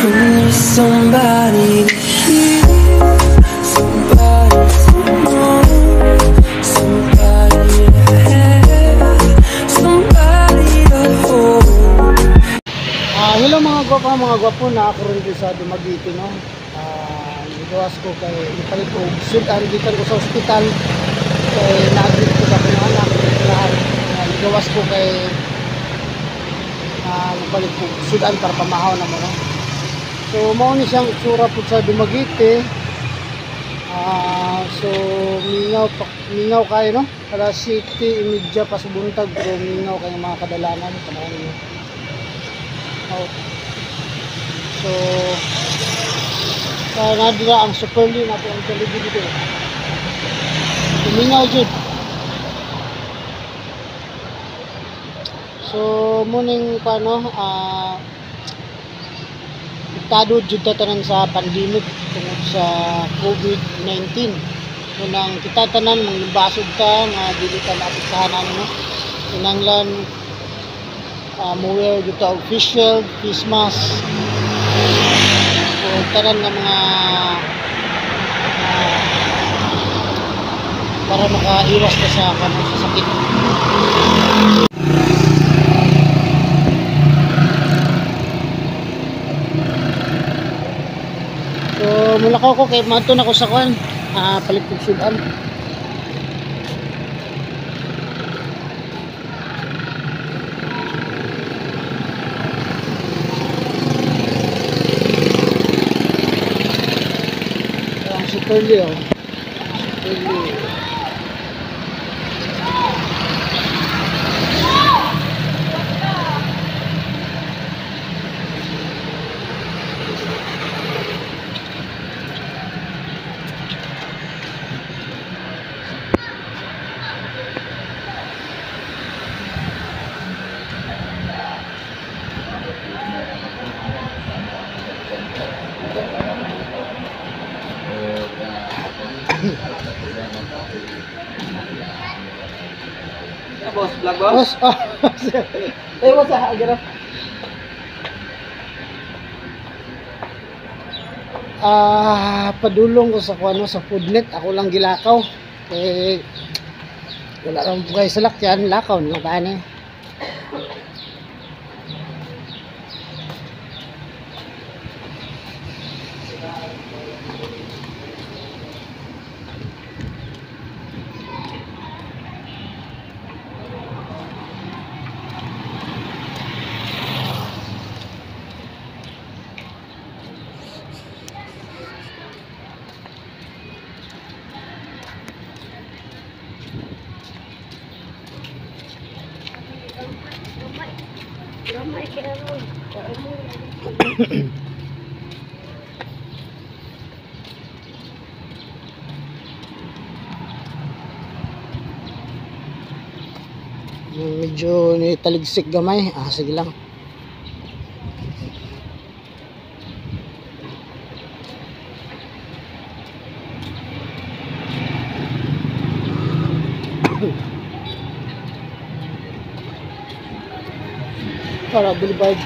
I need somebody to hear, somebody to know, somebody to have, somebody to hold. Hello mga gwapo na ako rin dito sa Dumaguete, no. Nigawas ko kay ipalit og sudan gikan ko sa ospital kay naagit ko sa akong anak lahat. Nigawas ko kay mupalit og sudan para pamahaw na mo, no. So mao ni siyang itsura pud sa Dumaguete. So mingaw pa, mingaw kayo, no. Alas 7:30 pa sa buntag pero mingaw kayo mga kadalanan, tanawan niyo. Oh. So, nadira ang Superly nato ang Jollibee dito. Tumingaw jud. So, muning paano tado jud ta tanan sa pandemic tungod sa COVID-19. Unang kita tanan mangbasog ta nga dili ta maapektahan ani, no. Kinahanglan mo-wear jud ta og face shield, face mask, o tanan nga mga para makaiwas ka sa kanang sa sakit. So mulakaw ko kay maadto na ko sa kuan, palit kog sudan. Ang Superly, oh. Superly. Boss, vlog boss? Boss, oh. Eh, boss, gano. Padulong ko sa kuano sa Foodnet, ako lang gilakaw. Eh, wala akong bugay sa lakyan, lakaw nila ba ni? Medyo nitaligsik gamay. Sige lang. Para Boulevard.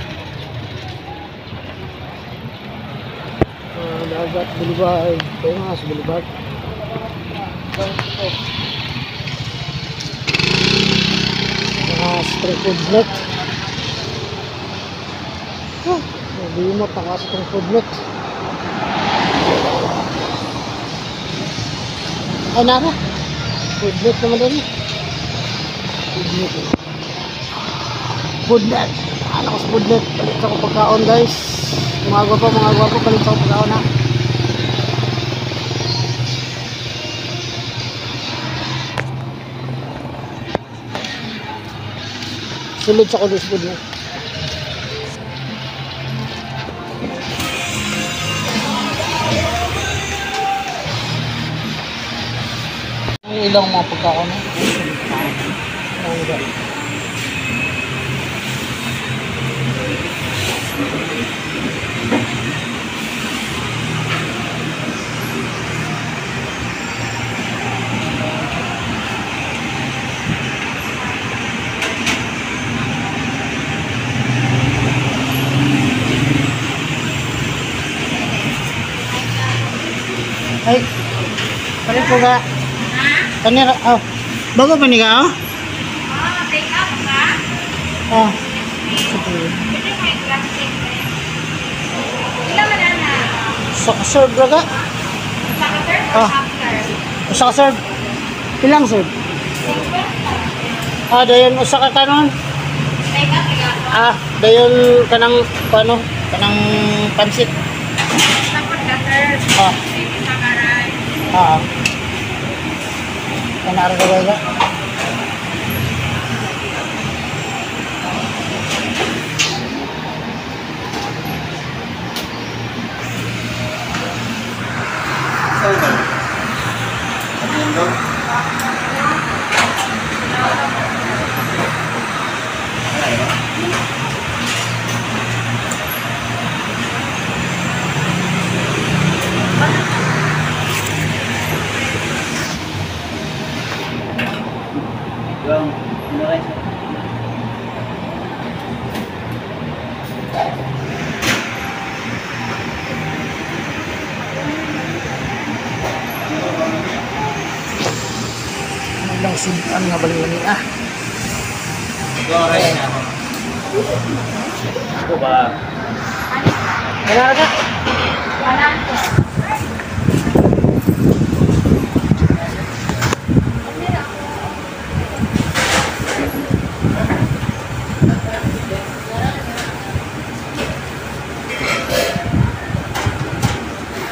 Dagat Boulevard. Kaya nga sa Boulevard. Street food net. Oh, nabimot na kasi itong food net. Ay, nara. Food net naman doon. Food net. Food net. Ano ko sa food net? Palit sa ko pagkaon, guys. Mga gwapo, palit sa ko pagkaon, ha. Sulod sa kulos food net. Ang ilang mga pagkaon, ha? Ang Ay, palit ko ga. Kanira, oh. Bago pa ni ka, oh? Ah, take up ka? Oh. Sige. Pwede may plastic eh. Ilan man na? Sa serve ra ka? Sa ka serve or Ah. half serve? Usa ka serve. Ilang serve? Ah, dayon usa ka kanon. Take up, ikaw. Ah, dayon kanang paano? Kanang pansit. Tapos ka serve. Ah, May isa ka rice. ah. Kanara ka ba? Saan ba? Ano yun doon? Ano yun? Yung, ano rice? Ano lang sudan nga balin lami ah. Yung rice na ako. Ako ba? Kanara ka? Wala ko.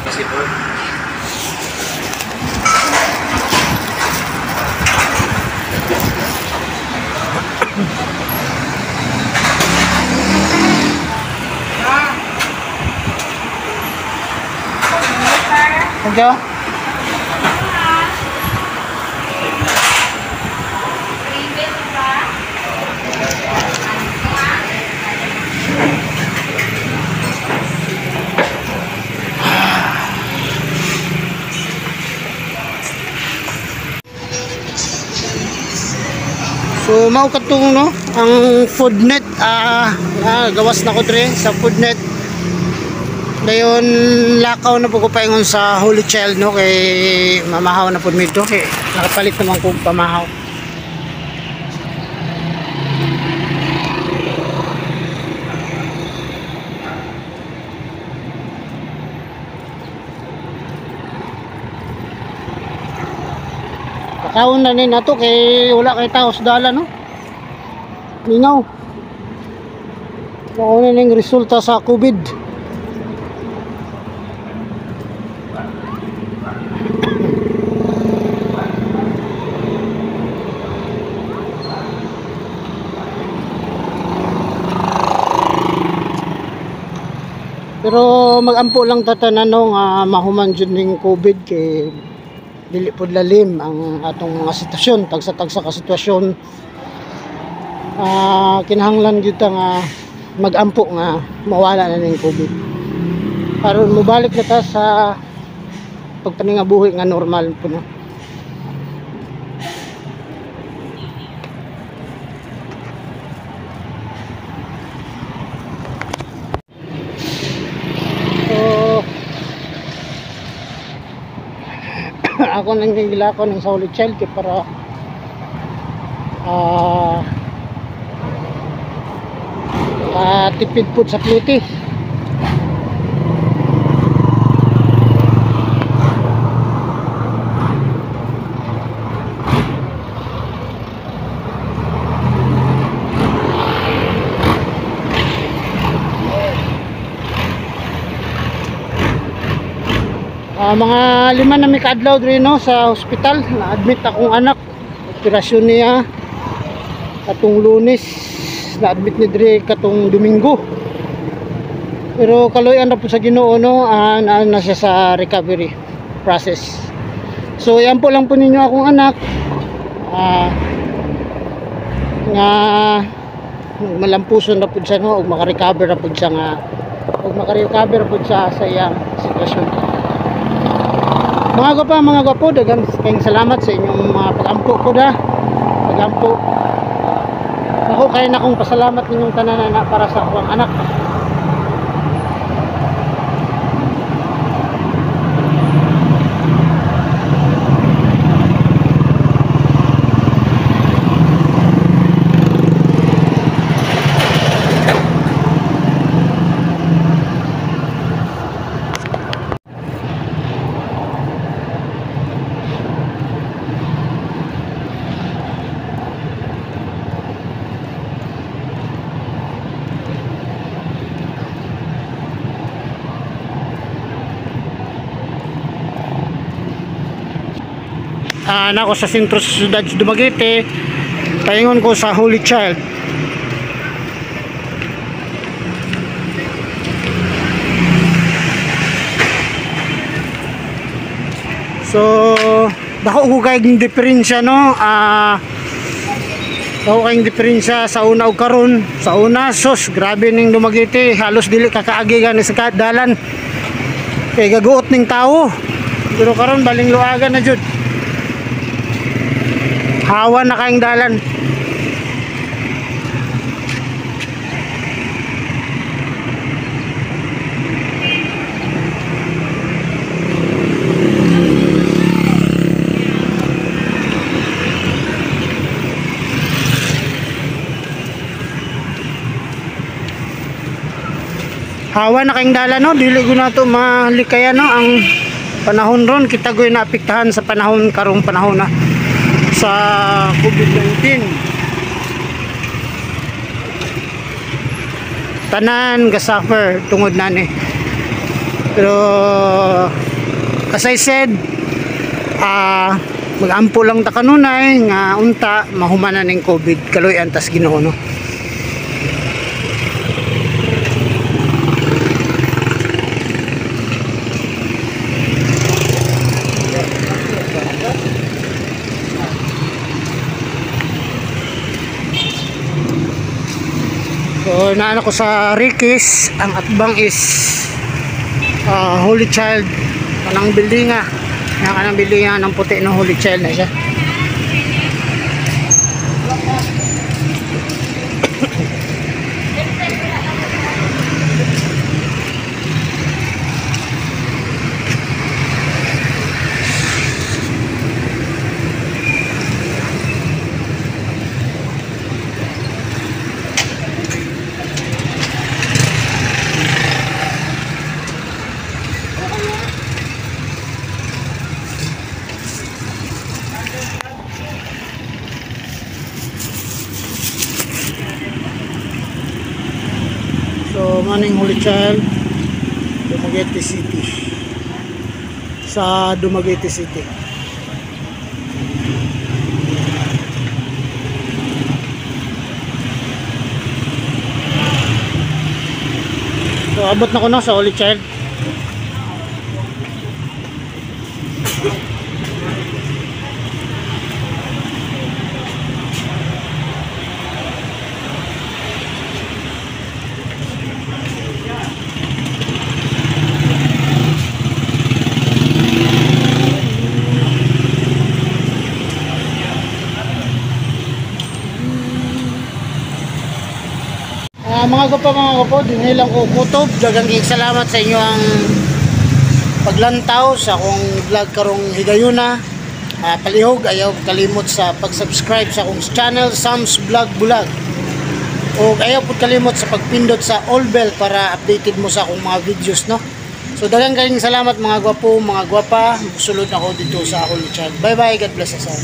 Kasi po. Thank you. Gravy, diba? So mao katong no ang Foodnet, gawas na ko dre sa Foodnet. Dayon lakaw na po ko paingon sa Holy Child no kay mamahaw na pud mi dito kay nakapalit naman ko pamahaw. Kakaon na ni nato kay wala kay tao sa dala no. Mingaw. Mao na ning resulta sa COVID. Pero magampo lang tatanan no nga mahuman jud ning COVID kay dili pud lalim ang atong mga sitwasyon, tagsa-tagsa ka sitwasyon. Kinahanglan gyud ta nga magampo nga mawala na ning COVID. Aron mobalik na ta sa pagpaningabuhi nga normal po no. So, ako nang gigilako ng sa Holy Child kay para tipid po sa plite. Mga 5 na may kaadlaw diri no sa ospital. Na-admit akong anak. Operasyon niya katong Lunes, na-admit ni diri katong Domingo. Pero kaloy-an na po sa Ginoo no, na siya sa recovery process. So yan po lang po ninyo akong anak. Nga malampuson na po siya no, ug maka-recover na po siya nga ug maka-recover po siya sa iyang sitwasyon. Mga gwapa, mga gwapo, daghang kayong salamat sa inyong mga pag-ampo ko da. Pag-ampo. Ako kaya na akong pasalamat ninyong tanan na para sa akong anak. Nako sa sentro sa siyudad sa Dumaguete. Paingon ko sa Holy Child. So dako ko kay diferensya no. Dako kayong diferensya sa una ug karon. Sa una, sus, grabe ning Dumaguete, halos dili ka kaagi gani sa dalan. Kay gaguot ning tawo. Pero karon baling luagan na jud. Hawa na kayong dalan. Hawa na kayong dalan no, dili ko na to malikayan no ang panahon ron, kita goy naapektahan sa panahon karong panahon na sa COVID-19. Tanan ga-suffer tungod nani. Pero as I said, mag-ampo lang ta kanunay nga unta mahumanan ning COVID, kaluy-an tas Ginoo no. So naano ko sa Rikis, ang atbang is Holy Child kanang building nga kanang building ng puti ng Holy Child na siya. So maning Holy Child, Dumaguete City. Sa Dumaguete City. So abot na ko na sa Holy Child. Mga gupo, dinhi lang ko kutob. Daghang salamat sa inyo ang paglantaw sa akong vlog karong higayuna. Palihog, ayaw kalimot sa pag-subscribe sa akong channel Sam's Vlog Bulag. O ayaw pud kalimot sa pagpindot sa all bell para updated mo sa akong mga videos no. So daghang kayong salamat mga gwapo, mga gwapa. Sulod ako dito sa Holy Child. Bye bye, God bless us all.